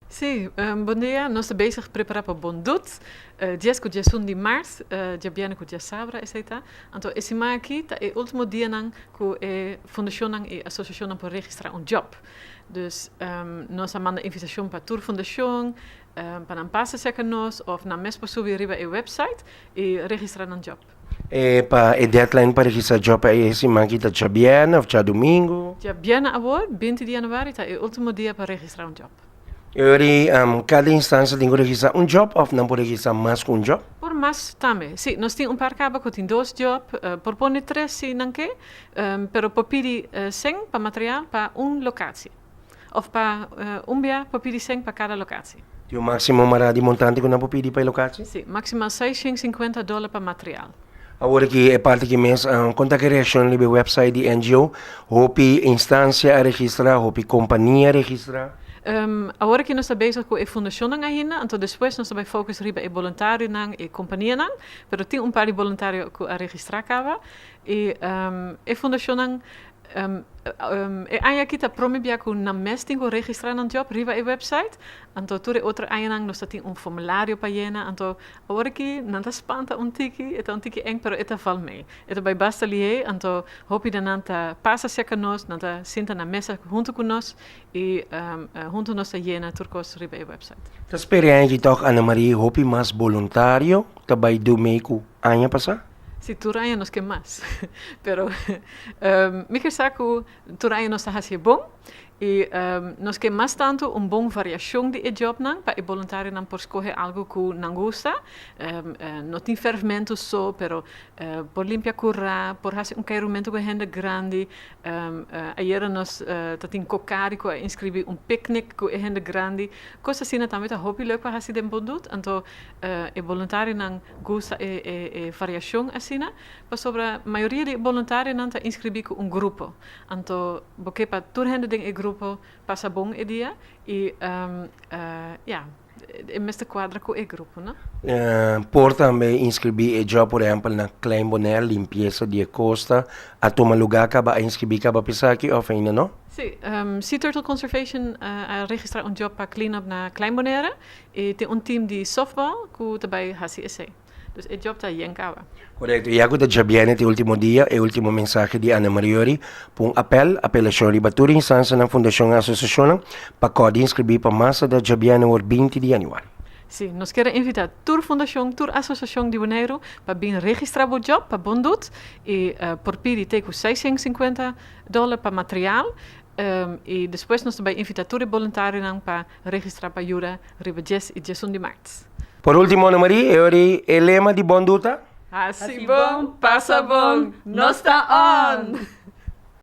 Sí, bon dia. Nos ta bezig prepara pa Bon Doet. 10 ku 11 di mart, djabièrnè ku djasabra esei ta. Anto e siman aki ta e ultimo dianan ku e fundashonnan i asosiashonnan por registrá un djòp. Dus nos a manda invitashon pa tur fundashon pa nan pasa serka nos òf nan mes por subi riba e website i registrá nan djòp. E pa e deadline pa registrá djòp e siman aki ta djabièrnè òf djadumingu? Djabièrnè awor, 20 di yanüari, ta e ultimo dia pa registrá un djòp. E ora ei kada instansia tin ku registrá un djòp òf nan por registrá mas ku un djòp? Por mas tambe. Sí, nos tin un par kaba ku tin dos djòp, por pone tres si nan ke, pero por pidi sèn pa material pa un lokatie. Òf pa un bia por pidi sèn pa kada lokatie. Tin un máksimo mará di montante ku nan por pidi pa e lokatie? Sí, maksimal 650 dòler pa material. Awor aki e parti aki mes, kon ta ki reakshon riba e website di NGO? Hopi instansia a registrá, hopi kompania a registrá? Awor aki nos ta bezig ku e fundashonnan ainda, anto despues nos ta bai focus riba e boluntarionan, e kompanianan, pero tin un par di boluntario ku a registrá kaba. I e fundashonnan E aña aki ta prome bia ku nan mes tin ku registrá nan djòp riba e website, anto tur e otro añanan nos ta tin un formulario pa yena, anto awor aki nan ta spanta un tiki, e ta un tiki eng pero e ta val mee. E ta bai basta lihé, anto hopi di nan ta pasa serka nos, nan ta sinta na mesa huntu ku nos i huntu nos ta yena tur kos riba e website. Ta spera e aña aki tòg Annemarie hopi mas boluntario ta bai do mee ku aña pasá? Si tur aña nos ke mas. Pero mi ke sa ku tur aña nos ta hasi e bon i nos ke mas tantu un bon variashon di e jobnan pa e boluntarionan por skohe algu ku nan gusta. No tin ferfmentu so, pero por limpia kurá, por hasi un keirumentu ku e hende grandi. Ayera nos ta tin Kokari ku a inskribí un piknik ku e hende grandi. Kos asina tambe ta hopi leuk pa hasi den Bondut. Anto e boluntarionan gusta e e variashon asina, pasobra mayoria di e boluntarionan ta inskribí ku un grupo. Anto bo ke pa tur hende den e grupo pasa bon e dia i ya, e mester kuadra ku e grupo, no? Por tambe inskribí e djòb por ehèmpel na Klein Bonaire, limpiesa di e kosta a tuma lugá kaba a inskribí kaba pa esaki òf ainda no? Sí, Sea Turtle Conservation a registrá un djòb pa clean up na Klein Bonaire. E tin un team di softball ku ta bai hasi esei. Dus e job ta yen kaba. Korekto. Ya ku ta djabièrnè ta e ultimo dia, e ultimo mensahe di Ana Mariori pa un apèl, apelashon riba tur instansianan, fundashon i asosiashonnan pa kòrda inskribí pa mas ta djabièrnè wòrdu 20 di yanüari. Sí, nos kier a invitá tur fundashon, tur asosiashon di Boneiru pa bin registrá bo job pa Bon Doet i por pidi te ku 650 dòler pa material i despues nos ta bai invitá tur e boluntarionan pa Registra pa yuda riba 10 i 11 di maart. Por ultimo Ana Marie, e ora ei e lema di Bon Duta? Hasi bon, pasa bon, nos ta on!